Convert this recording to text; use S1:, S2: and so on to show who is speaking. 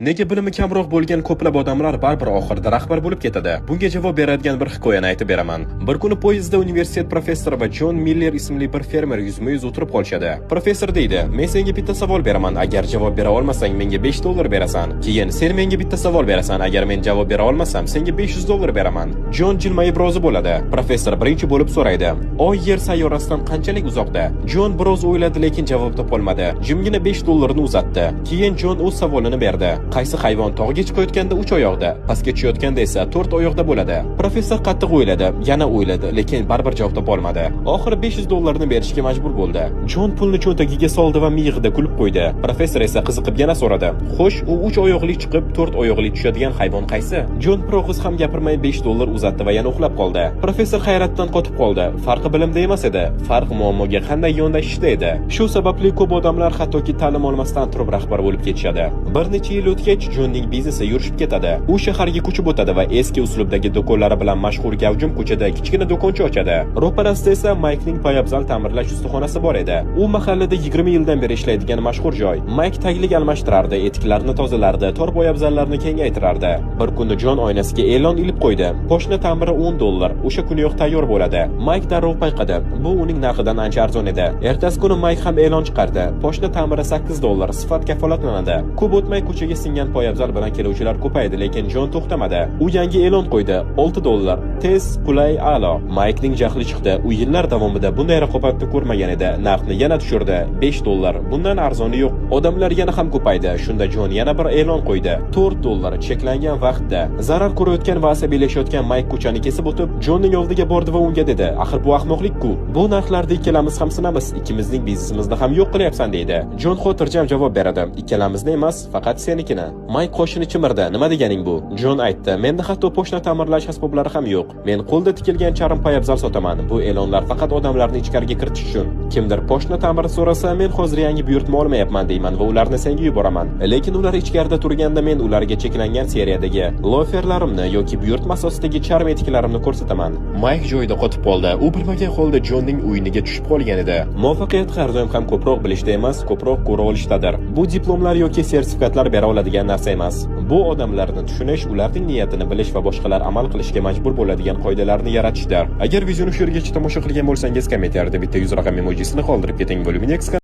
S1: Nega bilimi kamroq bo'lgan ko'plab odamlar baribir oxirida rahbar bo'lib ketadi? Bunga javob beradigan bir hikoyani aytib beraman. Bir kuni poyezdda universitet professori va Jon Miller ismli bir fermer yuzma-yuz o'tirib qolishadi. Professor deydi: "Men senga bitta savol beraman, agar javob bera olmasang, menga 5 dollar berasan. Keyin sen menga bitta savol berasan, agar men javob bera olmasam, senga 500 dollar beraman." Jon jilmayib rozi bo'ladi. Professor birinchi bo'lib so'raydi: "Oy Yer sayyorasidan qanchalik uzoqda?" Jon biroz o'yladi, lekin javob topolmadi. Jimgina 5 dollarni uzatdi. Keyin Jon o'z savolini berdi: "Qaysi hayvon tog'ga chiqayotganda 3 oyoqda, pastga tushayotganda esa 4 oyoqda bo'ladi?" Professor qattiq o'yladi, yana o'yladi, lekin baribir javob topolmadi. Oxiri 500 dollarni berishga majbur bo'ldi. Jon pulni cho'ntagiga soldi va miyig'ida kulib qo'ydi. Professor esa qiziqib yana so'radi: "Xo'sh, u 3 oyoqli chiqib, 4 oyoqli tushadigan hayvon qaysi?" Jon bir og'iz ham gapirmay 5 dollar uzatdi va yana uxlab qoldi. Professor hayratdan qotib qoldi. Farqi bilimda emas edi, farq muammoga qanday yondashishda edi. Shu sababli ko'p odamlar hattoki ta'lim olmasdan turib rahbar bo'lib ketishadi. Bir necha yil o'tgach, Jonning biznesi yurishib ketadi. U shaharga ko'chib o'tadi va eski uslubdagi do'konlari bilan mashhur gavjum ko'chada kichkina do'koncha ochadi. Ro'parasida esa Maykning poyabzal ta'mirlash ustaxonasi bor edi. U mahallada 20 yildan beri ishlaydigan mashhur joy. Mayk taglik almashtirardi, etiklarni tozalardi, tor poyabzallarni kengaytirardi. Bir kuni Jon oynasiga e'lon ilib qo'ydi: "Poshna ta'miri 10 dollar, o'sha kuniyoq tayyor bo'ladi." Mayk darrov payqadi. Bu uning narxidan ancha arzon edi. Ertasi kuni Mayk ham e'lon chiqardi: "Poshna ta'miri 8 dollar, sifat kafolatlanadi." Ko'p o'tmay ko'chaga singan poyabzal bilan keluvchilar ko'paydi, lekin Jon to'xtamadi. U yangi e'lon qo'ydi: 6 dollar, tez, qulay, a'lo. Maykning jahli chiqdi. U yillar davomida bunday raqobatni ko'rmagan edi. Narxni yana tushirdi: 5 dollar. Bundan arzoni yo'q. Odamlar yana ham ko'paydi. Shunda Jon yana bir e'lon qo'ydi: 4 dollar, cheklangan vaqtda. Zarar ko'rayotgan va asabiylashayotgan Mayk ko'chani kesib o'tib, Jonning oldiga bordi va unga dedi: "Axir bu ahmoqlik-ku. Bu narxlarda ikkalamiz ham sinamiz, ikkimizning biznesimizni ham yo'q qilyapsan", deydi. Jon xotirjam javob beradi: "Ikkalamizni emas, faqat senikini." Mayk qoshini chimirdi: "Nima deganing bu?" Jon aytdi: "Menda hatto poshna ta'mirlash asboblari ham yo'q. Men qo'lda tikilgan charm poyabzal sotaman. Bu e'lonlar faqat odamlarni ichkariga kiritish uchun. Kimdir poshna ta'miri so'rasa, men hozir yangi buyurtma olmayapman deyman va ularni senga yuboraman. Lekin ular ichkarida turganda men ularga cheklangan seriyadagi loferlarimni yoki buyurtma asosidagi charm etiklarimni ko'rsataman." Mayk joyida qotib qoldi. U bilmagan holda Jonning o'yiniga tushib qolgan edi. Muvaffaqiyat har doim ham ko'proq bilishda emas, ko'proq ko'ra olishdadir. Bu diplomlar yoki sertifikatlar bera oladigan narsa emas. Bu odamlarni tushunish, ularning niyatini bilish va boshqalar amal qilishga majbur bo'ladigan qoidalarni yaratishdir. Agar videoni shu yergacha tomosha qilgan bo'lsangiz, kommentariyada bitta 100 raqam emojisini qoldirib keting. Voluminex.